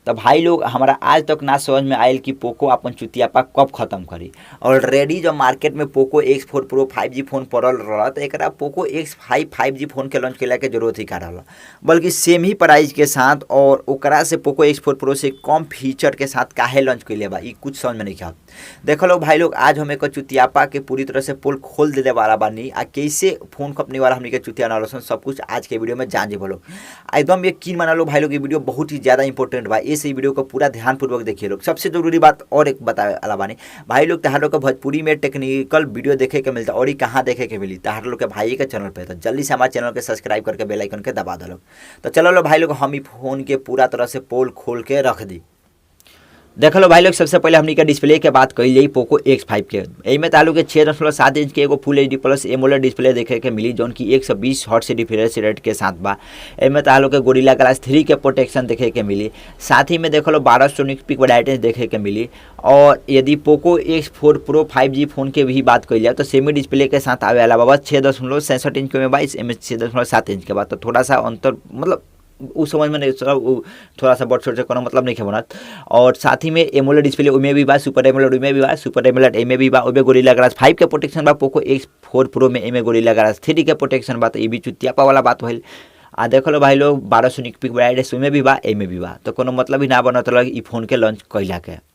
तो भाई लोग, हमारा आज तक ना समझ में आयल कि पोको अपन चुतियापा कब खत्म करी। ऑलरेडी जब मार्केट में Poco X4 pro 5G phone पड़ल रहा तो एकरा पोको X5 5G phone के लॉन्च कैला के जरूरत ही का रहा, बल्कि सेम ही प्राइस के साथ और ओकरा से पोको X4 pro से कम फीचर के साथ काहे लॉन्च कैले बा, ई कुछ समझ में नहीं आवत। देख लो भाई लोग, आज हम एक चुतियापा के पूरी तरह से पोल खोल देने वाला बानी आ कैसे फोन कंपनी वाला हमनी के चुतिया ना सब कुछ आज के वीडियो में जान जेबो लोग। एकदम यकीन माना लो भाई लोग, ये वीडियो बहुत ही ज़्यादा इंपॉर्टेंट बा, इस वीडियो को पूरा ध्यानपूर्वक देखिए लोग। सबसे जरूरी बात और एक बतावे वाला बानी भाई लोग, तहार लोग के भोजपुरी में टेक्निकल वीडियो देखे के मिलता और कहाँ देखे के मिली, तहार लोग के भाई के चैनल पे। तो जल्दी से हमारे चैनल के सब्सक्राइब करके बेल आइकन के दबा दो। तो चलो लो भाई लोग, हम ई फोन के पूरा तरह से पोल खोल के रख दी। देख लो भाई लोग, सबसे पहले हमनी के डिस्प्ले के बात कही जाई पोको X5 के। एमे तालू के 6.7 इंच के एगो full HD plus AMOLED display देखे के मिली, जौन की 120 हर्ट्ज रिफ्रेश रेट के साथ बा। एमे तालू के गोरिल्ला ग्लास 3 के प्रोटेक्शन देखे के मिली। साथ ही में देख लो 1200 निट पीक ब्राइटनेस देखे के मिली। और यदि Poco X4 pro 5G phone के भी बात कही जाए तो सेमी डिस्प्ले के साथ आवे वाला बा, 6.67 इंच के में बा, एमे 6.7 इंच के बाद। तो थोड़ा सा अंतर, मतलब उस समझ में नहीं, थोड़ा सा बड़ छोट से कोनो मतलब नहीं है बनत। और साथ ही में एमोलेड डिस्प्ले उमे भी बा, सुपर एमोलेड उमे भी बा, सुपर एमोलेड एमे भी बा, ओमे गोरिल्ला ग्लास 5 के प्रोटेक्शन बा। पोको X4 pro में एमे गोरिल्ला ग्लास 3 के प्रोटेक्शन बा। तो ये भी चुतियापा वाला बात होइल। आ देख लो भाई लोग, 1200 निट पीक ब्राइटनेस उमे भी बा, एमे भी बा। तो कोनो मतलब ही ना बनत रह ई फोन के लॉन्च कैला के।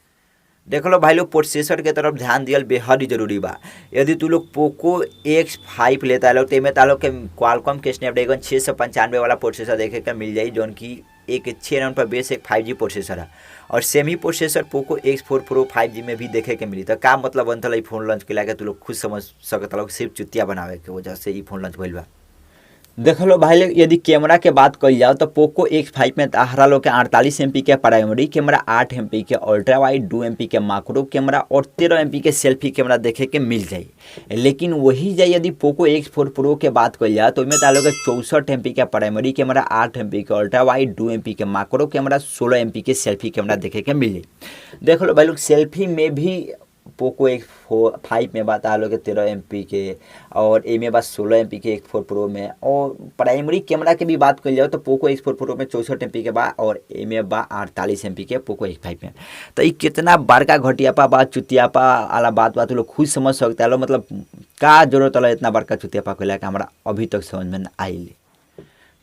देख लो भाई लोग, प्रोसेसर के तरफ ध्यान दियल बेहद ही जरूरी बा। यदि तू लोग पोको X5 लेता लोग तो एमे तालो के क्वालकॉम के स्नैपड्रैगन 695 वाला प्रोसेसर देखे के मिल जाई, जौन की एक 6 रन पर बेस एक 5G processor है। और सेम ही processor Poco X4 pro 5G में भी देखे के मिली। तो का मतलब बनता ई फोन लॉन्च के लाके, तू लोग खुद समझ सकता लोग, सिर्फ चुतिया बनावे के वजह से ई फोन लॉन्च भइल बा। देख लो भाई लोग, यदि कैमरा के बात कही जाओ तो पोको X5 में तहरा लोग के 48 MP के प्राइमरी कैमरा, 8 MP के अल्ट्रा वाइड, 2 MP के माइक्रो कैमरा और 13 MP के सेल्फी कैमरा देखे के मिल जाए। लेकिन वही जाए यदि पोको X4 pro के बात कही जाए तो उसमें तालो के 64 MP के प्राइमरी कैमरा, 8 MP के अल्ट्रा वाइड, 2 MP के माइक्रो कैमरा, 16 MP के सेल्फी कैमरा देखे के मिल जाए। देख लो भाई लोग, सेल्फी में भी पोको X5 में बात आलो के 13 MP के और एमे बस 16 MP के X4 pro में। और प्राइमरी कैमरा के भी बात कर जाओ तो पोको X4 pro में 64 MP के बा और एमे बा 48 MP के पोको X5 में। तो ये कितना बड़का घटियापा बा, चुतियापा वाला बात बा, तो लोग खुद समझ सकता है। मतलब का जरूरत है इतना बड़का चुतियापा को लेकर, हमारा अभी तक समझ में आइल।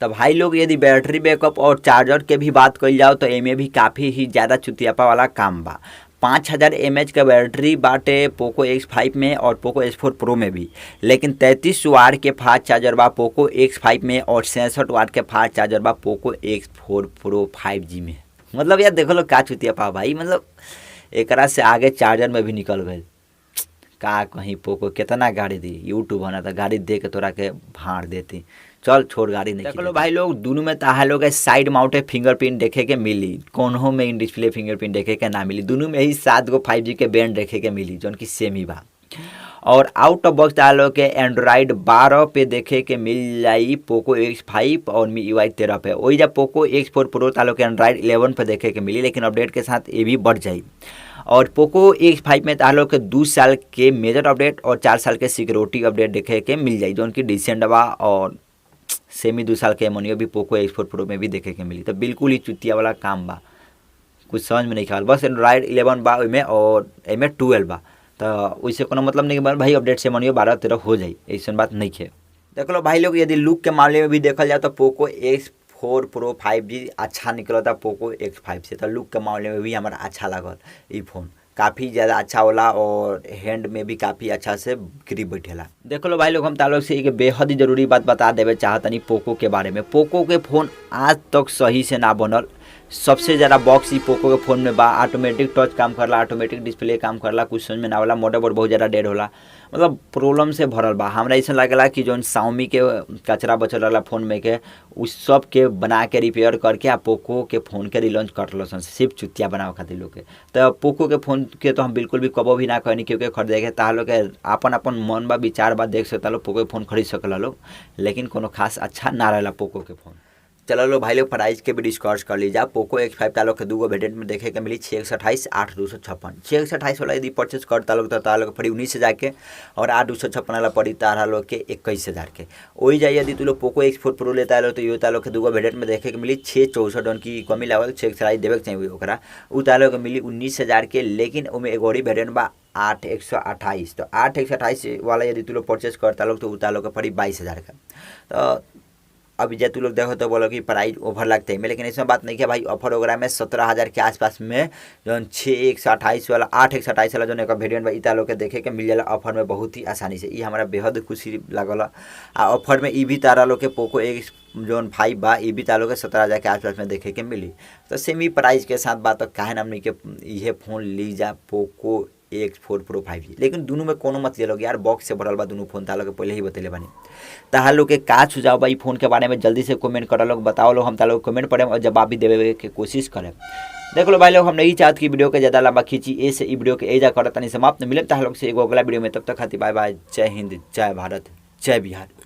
तो भाई लोग, यदि बैटरी बैकअप और चार्जर के भी बात कल जाओ तो एमे भी काफ़ी ही ज़्यादा चुतियापा वाला काम बा। 5000 mAh का बैटरी बाटे पोको X5 में और पोको X4 pro में भी, लेकिन 33 वाट के फास्ट चार्जर बा पोको X5 में और 67 वाट के फास्ट चार्जर बा पोको X4 pro 5G में। मतलब यार देखो लो का चुतिया पा भाई, मतलब एकरा से आगे चार्जर में भी निकल गए। का कहीं पोको कितना गाड़ी दी, यूट्यूब बना था गाड़ी दे के तोरा के भाड़ देती, चल छोड़ गाड़ी नहीं। देख लो भाई लोग, दोनों में ताहा लोग साइड माउंटेड फिंगरप्रिंट देखे के मिली, कोनो में इन डिस्प्ले फिंगरप्रिंट देखे के ना मिली। दोनों में ही 7 गो 5G के बैंड देखे के मिली, जौन की सेम ही बा। और आउट ऑफ बॉक्स ताहा लोग के एंड्रॉइड 12 पे देखे के मिल जाई पोको X5 और मी UI 13 पे। वही जब पोको X4 pro ताहा लोग के एंड्रॉइड 11 पे देखे के मिली, लेकिन अपडेट के साथ ये भी बढ़ जाई। और पोको X5 में ताहा लोग के 2 साल के मेजर अपडेट और 4 साल के सिक्योरिटी अपडेट देखे के मिल जाई, जौन की डिसेंट बा। और सेमी 2 साल के एमोनियो भी पोको X4 pro में भी देखे के मिली। तो बिल्कुल ही चुतिया वाला काम बा, कुछ समझ में नहीं खाल। बस एंड्रॉइड 11 बा ओइमे और एमे 12 बा, तो वैसे कोनो मतलब नहीं बा भाई। अपडेट से मनियो 12-13 हो जाई, ऐसा बात नहीं है। देख लो भाई लोग, यदि लुक के मामले में भी देखल जाए तो पोको X4 pro 5G अच्छा निकला था पोको X5 से। तो लुक के मामले में भी हमारा अच्छा लागल ई फोन, काफ़ी ज़्यादा अच्छा होला और हैंड में भी काफ़ी अच्छा से ग्रिप बैठेला। देख लो भाई लोग, हम तालोग से एक बेहद ही जरूरी बात बता देवे चाहतनी पोको के बारे में। पोको के फ़ोन आज तक सही से ना बनल, सबसे ज़्यादा बॉक्स ही पोको के फ़ोन में बा। ऑटोमेटिक टच काम करला, ऑटोमेटिक डिस्प्ले काम करला, कुछ समझ में ना होला, मदरबोर्ड बहुत ज़्यादा डेड होला, मतलब प्रॉब्लम से भरल बा। हमरा ऐसा लागेला कि जौन Xiaomi के कचरा बचल रहा फ़ोन में के उस सब के बना के रिपेयर करके आ पोको के फ़ोन के रिलॉन्च कर लो, सिर्फ चुतिया बनावे खातिर लोग के। तो पोको के फ़ोन के तो हम बिल्कुल भी कबो भी ना कहनी क्योंकि खरीदे के ताहा लोग के अपन अपन मन बा विचार बा, देख सकता लोग पोको के फ़ोन खरीद सकला लोग, लेकिन कोनो खास अच्छा ना रहेला पोको के फ़ोन। चलो लो भाई लोग प्राइस के भी डिस्कस कर लीजिए। पोको एक्स फाइव तालोग के दूगो वेरिएंट में देखे के मिली, 6 128, 8 256। 6 128 वाला यदि परचेज कर तालोग तो तालोग पड़ी 19,000 के और 8 256 वाला पड़ी तारा लोग के 21,000 के। वही जाए यदि तू लोग पोको एक्स फोर प्रो लेता है तो यो तालोग के दूगो वेरिएंट में देखे के मिली, 6 64 जौन की कमी लागल, 6 128 देवे के चाहिए ओकरा, उ तालोग के मिली 19,000 के। लेकिन ओमे एगो और वेरिएंट बा 8 128, तो 8 128 वाला यदि तू लोग परचेज करता लोग तो उ तालोग के पड़ी 22,000 का। तो अब जब तू लोग देखो तो बोलो कि प्राइस ओवर लगते हैं, लेकिन इसमें बात नहीं है भाई। ऑफर वगैरह में 17,000 के आसपास में जो 6 128 वाला 8 128 वाला जो एक वेरिएंट बा ई लोग के देखे के मिल जाला ऑफर में बहुत ही आसानी से। ये हमारा बेहद खुशी लागल। आ ऑफर में ई भी तारा लोग के पोको एक्स जोन 5 बा ई भी तालो के 17,000 के आसपास में देखे के मिली। तो सेम ही प्राइस के साथ बात, तो काहे ना हमनी के इहे फोन ली जा पोको एक्स फोर प्रो 5G। लेकिन दोनों में कोनो मत ले लो यार, बॉक्स से भरल बा दोनों फोन, तालो के पहले ही बतैले बानी। ताहा लोग के का सुझाव बा ई फोन के बारे में जल्दी से कमेंट कर लोग, बताओ लोग, हम तालो कमेंट पढ़े और जवाब भी देवे के कोशिश करें। देख लो भाई लोग, हम नहीं चाहत कि वीडियो के ज़्यादा लंबा खींची, ए से ई वीडियो के एजा करत तनी समाप्त। मिले ताहा लोग से एगो अगला वीडियो में, तब तक खातिर बाय बाय, जय हिंद, जय भारत, जय बिहार।